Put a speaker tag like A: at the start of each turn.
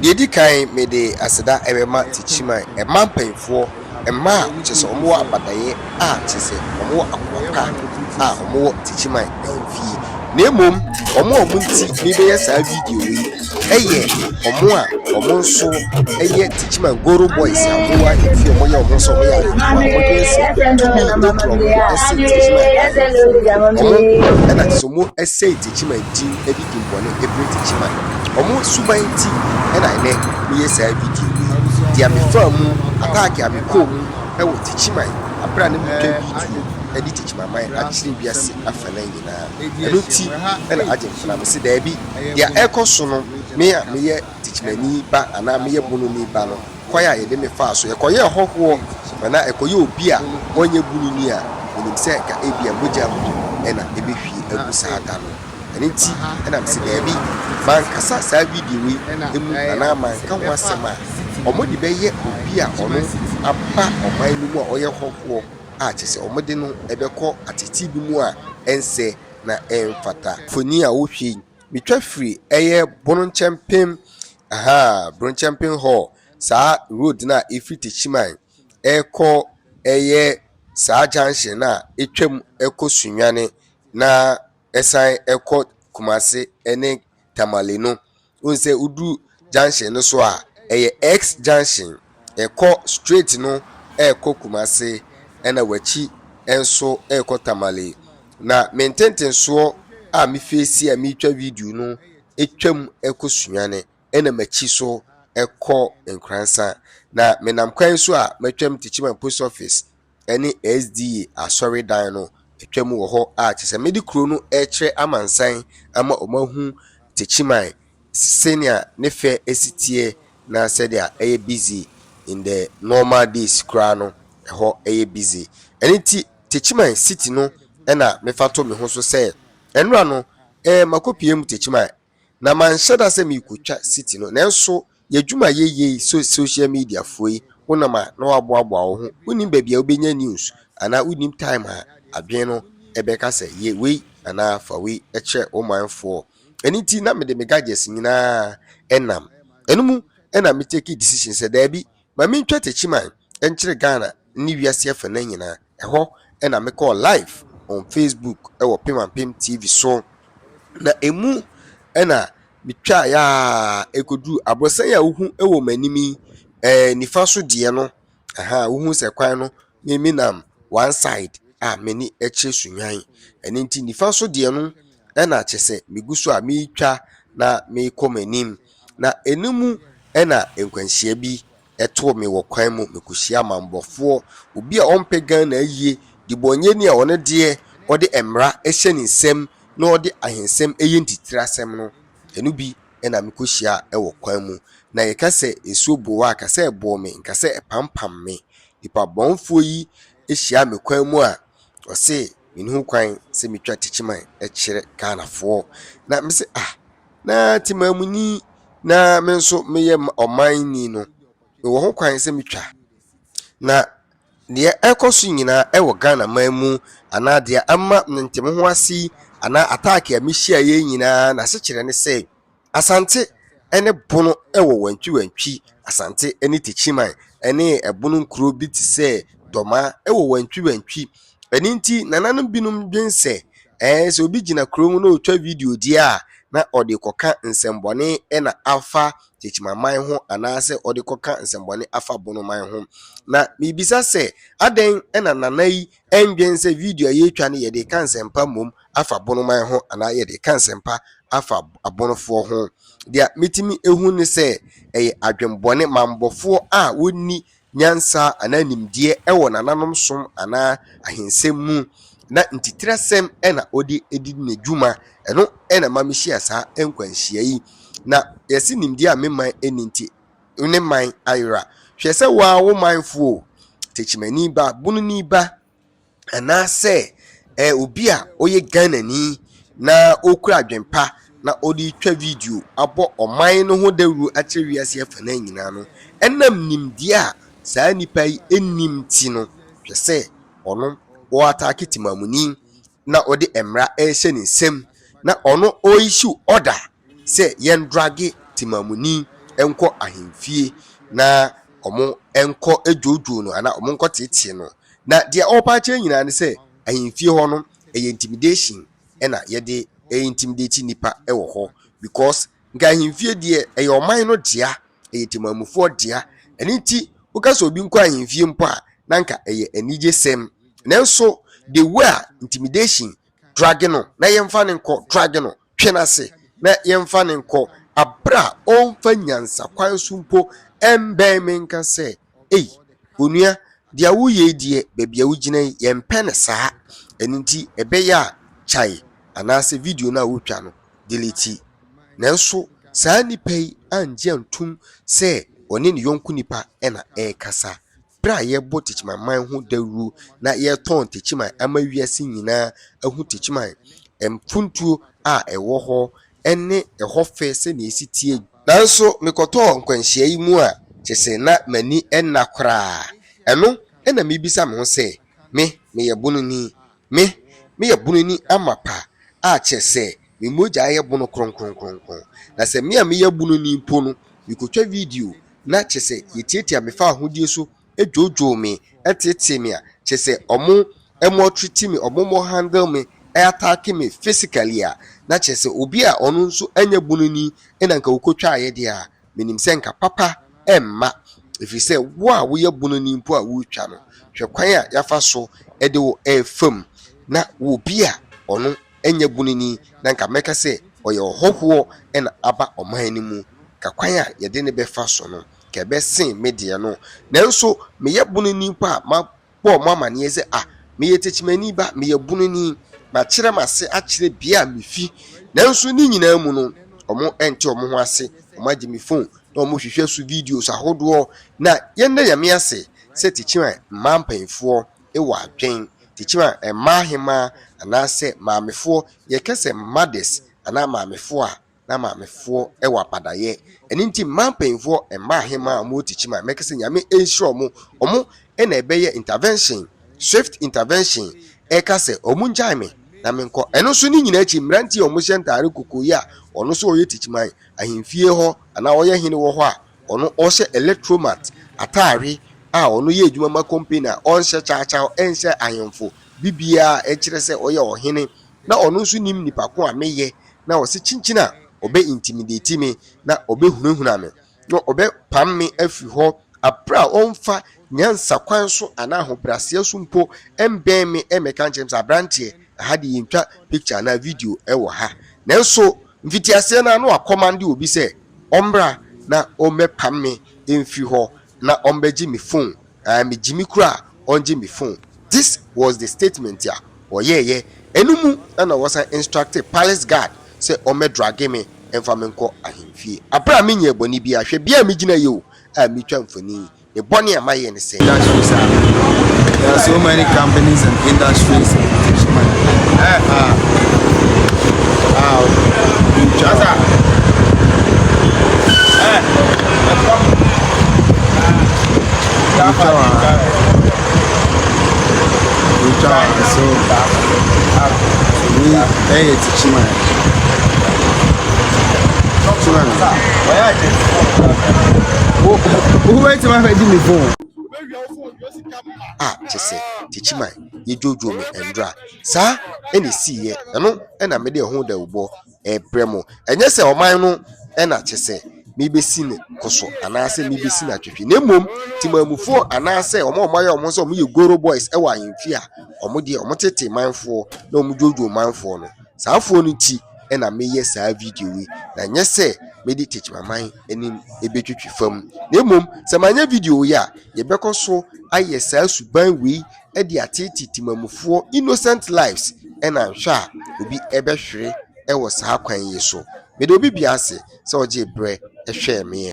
A: Deɛ ɛdi kan, mede aseda ɛbɛma Techiman mmaa mpanyinfoɔ, mmaa a kyerɛ sɛ wɔwɔ abadaeɛ, a kyerɛ sɛ wɔwɔ akoma pa a wɔwɔ Techiman ahemfie. Na mmom wɔn a wɔn nti mebɛyɛ saa video yi ɛyɛ wɔn a wɔn nso ɛyɛ Techiman Goro Boys a wɔwɔ ahemfie a wɔyɛ wɔn nso wɔyɛ ahemfo a wɔdwen sɛ tumi ekura wɔn ɛsen Techiman ahemfo. Wɔn ɛna kyerɛ sɛ wɔn ɛsɛe Techiman din, ɛde di mbɔne ɛbrɛ Techiman. Wɔn suban ti ɛna ɛnɛ meyɛ saa video yi. Deɛ mefaa mu, attack a mekɔɔ mu ɛwɔ Techiman abere a ne metwa video ɛde Techiman man akyerɛ wiase afanan nyinaa, ɛno nti ɛna agye mfena. Me se daabi, deɛ ɛrekɔ so no, me a meyɛ Techimanni ba anaa meyɛ Bononi ba no, kwan a yɛde me faa so yɛkɔyɛɛ hɔhoɔ anaa ɛkɔyɛ obi a ɔnyɛ Bononi a, menim sɛ nka ebia mogya mpo ɛna ɛbɛhwie agu saa da no. Ɛno nti ɛna me se daabi, mankasa saa video yi mu anaa manka ho asɛm a ɔmo de bɛyɛ obi a ɔno aba ɔman no mu a ɔyɛ hɔhoɔ a kyerɛ sɛ ɔmo de no ɛbɛkɔ atete bi mu a ɛnsɛ na ɛmfata. Mfoni a wohwɛ yi, metwa firi ɛyɛ Bononkyɛmpem aha, Bononkyɛmpem hall, saa road no a ɛfiri Techiman ɛrekɔ ɛyɛ saa junction no a ɛtwam ɛkɔ Sunyani na ɛsan ɛkɔ Kumase ɛne Tamale no. Wohu sɛ woduru junction no so a, ɛyɛ X junction, ɛkɔ straight no ɛrekɔ Kumase, ɛna w'akyi nso ɛrekɔ Tamale. Na me ntentensoɔ a mefeesi a meretwa video no ɛtwam ɛkɔ Sunyani, ɛna m'akyi so ɛkɔ Nkoransa. Na menam kwan so a matwam Techiman Post Office ɛne SDA asɔredan no atwam wɔ hɔ a kyerɛ sɛ mede kuro no ɛrekyerɛ amansan ama wɔn ahu Techiman sɛnea ne fɛ esi teɛ na sɛdeɛ ɛyɛ busy in the normal days koraa no, ɛhɔ ɛyɛ busy. Ɛno nti Techiman city no ɛna mefa to me ho so sɛ ɛnora no makɔpie mu Techiman na manhyɛ da sɛ merekotwa city no, nanso yɛdwuma yɛyie so social media foɔ yi, wonam a na waboaboa wo ho, wonim baabi a wobɛnya news anaa wonim time a adwene no ɛbɛka sɛ yɛ wei anaa fa wei ɛkyerɛ wo manfoɔ. Ɛno nti na mede me gadgets nyinaa ɛnam ɛno mu, ɛna me take decision sɛ daabi, ma mentwa Techiman ɛnkyerɛ Ghana ne wiase afa no nyinaa. Ɛhɔ ɛna mekɔɔ live on Facebook ɛwɔ Pem Ampem TV so, na emu ɛna metwa yaa ɛkɔduru aborosan a wohu ɛwɔ m'anim yi, nifa so deɛ no aha. Wohu sɛ kwan no memi nam one side a m'ani kyerɛ Sunyani, ɛno nti nifa so deɛ no ɛna kyerɛ sɛ megu so a meretwa na merekɔ m'anim. Na ɛno mu ɛna nkwanhyia bi ɛtoo me wɔ kwan mu. Mekɔhyia amambɔfoɔ, obi a ɔmpɛ Ghana yie, dibɔnyɛni a ɔno deɛ ɔde mmara ɛhyɛ ne nsam na ɔde ahensɛm ɛyɛ ntitire asɛm no, ɛno bi ɛna mekɔhyia ɛwɔ kwan mu. Na yɛka sɛ nsuo bɔ a, ka sɛ ɛbɔɔ me, nka sɛ ɛpampam me. Nipa bɔnfoɔ yi ahyia me kwan mu a ɔse menni ho kwan sɛ metwa Techiman kyerɛ Ghanafoɔ. Na mese, ah, na temamuni na me nso meyɛ ɔmanni no, mewɔ ho kwan sɛ metwa. Na deɛ ɛrekɔ so nyinaa ɛwɔ Ghana man mu anaa deɛ ama mente me ho ase yi anaa attack a mehyia yɛ nyinaa, n'asekyerɛ ne sɛ Asante ne Bono wɔ wantwiwantwi. Asante ne Techiman ne Ɛbono nkuro bi te sɛ Dɔmaa wɔ wantwiwantwi. Ɛno nti nananom binom dwen sɛ sɛ obi gyina kurom na ɔretwa video deɛ a, na ɔde kɔka nsɛmbɔne na afa Techiman ho anaasɛ ɔde kɔka nsɛmbɔne afa Bonoman ho. Na miribisa sɛ, adɛn na nana yi ndwen sɛ video a yɛretwa no, yɛde ka nsɛmpa mmom afa Bonoman ho anaa yɛde ka nsɛmpa afa Abonofoɔ ho? Deɛ metumi ehu ne sɛ ɛyɛ adwembɔne, mambɔfoɔ a wɔnni nyansa anaa nimdeɛ ɛwɔ nananom som anaa ahensɛm mu na ntitirasɛm ɛna ɔde edi ne dwuma. Ɛno ɛna ma mehyia saa nkwanhyia yi. Na yɛsi nimdeɛ a me man ɛni nti ne man ayera. Hwɛ sɛ waa wo manfoɔ, Tekyimani ba, Bononi ba, anaasɛ obi a ɔyɛ Ghanani na ɔkura adwempa na ɔde twa video abɔ ɔman no ho dawuro akyerɛ wiase afanan nyinaa no, ɛnam nimdeɛ a saa nipa yi anim ti no, hwɛ sɛ ɔno ɔa attack temamuni na ɔde mmara ɛrehyɛ ne nsam na ɔno ɔ issue order sɛ yɛn drag temamuni. nkɔ ahemfie na wɔn nkɔ dwoodwoo no anaa wɔn nkɔ teetee no. Na deɛ ɔrepa akyerɛ nyinaa ne sɛ ahemfie hɔ no ɛyɛ intimidation ɛna yɛde intimidate nipa ɛwɔ hɔ, because nka ahemfie deɛ, ɛyɛ ɔman no dea, ɛyɛ temamufoɔ dea. Ɛno nti woka sɛ obi nkɔ ahemfie mpo a, na nka ɛyɛ anigye sɛm. Nanso the way a intimidation, drag no na yɛmfa ne nkɔ, drag no, twe n'ase na yɛmfa ne nkɔ, abere a ɔmfa nyansa kwan so mpo ɛmbɛn me nka sɛ, "Ei onua, deɛ woyɛ yi deɛ, baabi a wogyina yi, yɛmpɛ ne saa. Ɛno nti ɛbɛyɛ a kyae anaasɛ video no a wotwa no, delete." Nanso saa nipa yi angye antum sɛ ɔne ne yɔnko nipa ɛna ɛrekasa bere a yɛrebɔ Techiman ho dawuro na yɛretɔn Techiman ama wiase nyinaa ahu Techiman mfuntuo a ɛwɔ hɔ ne ɛhɔ fɛ sɛnea esi tie. Nanso mekɔtɔɔ nkwanhyia yi mu a kyerɛ sɛ na m'ani nna koraa. Ɛno ɛna mebisa me ho sɛ, me meyɛ bononi, me meyɛ bononi amapa a kyerɛ sɛ me mogya yɛ bono kronkronkronkron. Na sɛ me a meyɛ bononi mpo no, mekɔtwa video na kyerɛ sɛ yɛtiatia me fa ahodie so, dwoodwoo me, ɛtetee me a, kyerɛ sɛ ɔmo ɛmɔtreat me, ɔmo mo handle me, ɛattack me physically a, na kyerɛ sɛ obi a ɔno nso ɛnyɛ bononi ɛna nka wokɔtwaeɛ deɛ a, menim sɛ nka papa ɛmma, ɛfiri sɛ wo a woyɛ bononi mpo a woretwa no, hwɛ kwan a yɛafa so ɛde wo ɛɛfam. Na obi a ɔno ɛnyɛ bononi na nka mɛka sɛ ɔyɛ ɔhɔhoɔ ɛna aba ɔman no mu, ka kwan a yɛde ne bɛfa so no ka ɛbɛsen me deɛ no. Nanso meyɛ bononi mpo a, mabɔ mo amanneɛ sɛ, ah, meyɛ Tekyimani ba, meyɛ bononi, makyerɛ m'ase akyerɛ bea a mefi. Nanso ne nyinaa mu no, ɔmo ɛnte ɔmo ho ase. Ɔmo agye me phone na ɔmo hwehwɛ so videos ahodoɔ. Na yɛnda Nyame ase sɛ Techiman mmaa mpanyinfoɔ wɔ adwen. Techiman mmaa ahemaa anaasɛ maamefoɔ, yɛka sɛ mothers anaa maamefoɔ a, na maamefoɔ wɔ abadayɛ. Ɛno nti mmaa mpanyinfoɔ, mmaa ahemaa a wɔwɔ Techiman, mɛka sɛ Nyame nhyira ɔmo. Ɔmo ɛna ɛbɛyɛ intervention, swift intervention, ɛka sɛ ɔmo ngyae me na menkɔ. Ɛno nso ne nyinaa akyi, mmeranteɛ a ɔmo hyɛ ntaare kɔkɔɔ yi a ɔno nso ɔyɛ Techiman ahemfie hɔ anaa ɔyɛ hene wɔ hɔ a, ɔno ɔhyɛ Electromat ataare a ɔno yɛ adwuma ma company a ɔnhyɛ kyaakyaw, ɛnhyɛ ahemfo bibiara ɛkyerɛ sɛ ɔyɛ ɔhene, na ɔno nso nim nipa ko a meyɛ, na ɔsi kyinkyin a ɔbɛ intimidate me na ɔbɛhunahuna me na ɔbɛpam me afiri hɔ abere a ɔmfa nyansa kwan so anaa ahobrɛaseɛ so mpo ɛmbɛn me ɛmɛka nkyɛn sɛ, "Aberanteɛ, ɛha de yɛntwa picture anaa video ɛwɔ ha." Nanso mfitiaseɛ no ano akɔmande obi sɛ ɔmbra na ɔmmɛpam me mfiri hɔ na ɔmbɛgye me phone. Megye me kura a, ɔngye me phone. This was the statement a ɔyɛɛyɛ. Ɛno mu ɛna wɔsan instructed palace guard sɛ ɔmmɛdrag me ɛmfa me nkɔ ahemfie abere a menyɛ bɔne bi. Ahwɛ bea a megyina yi o a metwa mfoni, ne bɔne a mayɛ ne sɛ
B: Industries are there are so many companies and industries in Techiman. Ah, ah, Utwa. Utwa. Utwa. So, we hey Techiman. Techiman. Who who wait to my me phone?
A: A kyɛ sɛ Techiman yɛdwoodwoo me ndra saa ɛna esiiɛ. Ɛno ɛna mede ɛho dawubɔ ɛbrɛ mo. Ɛnyɛ sɛ ɔman no ɛna kyɛ sɛ mebɛsi ne koso anaasɛ mebɛsi no atwetwe, na mmom timamufoɔ anaasɛ ɔmo a ɔmo ayɛ ɔmo sɛ ɔmo yɛ goro boys ɛwɔ ahemfie a ɔmo deɛ ɔmo tete manfoɔ na ɔmo dwoodwoo manfoɔ no, saa afoɔ no ti ɛna meyɛ saa video yi. Na nyɛ sɛ mede Techiman anim ebɛtwitwi fam, na mmom sɛ manyɛ video yi a, yɛbɛkɔ so ayɛ saa suban wei de atete timamufoɔ innocent lives, ɛna nhwɛ a obi ɛbɛhwere ɛwɔ saa kwan yi so. Mede obi bia ase sɛ ɔgye berɛ ɛhwɛɛ me.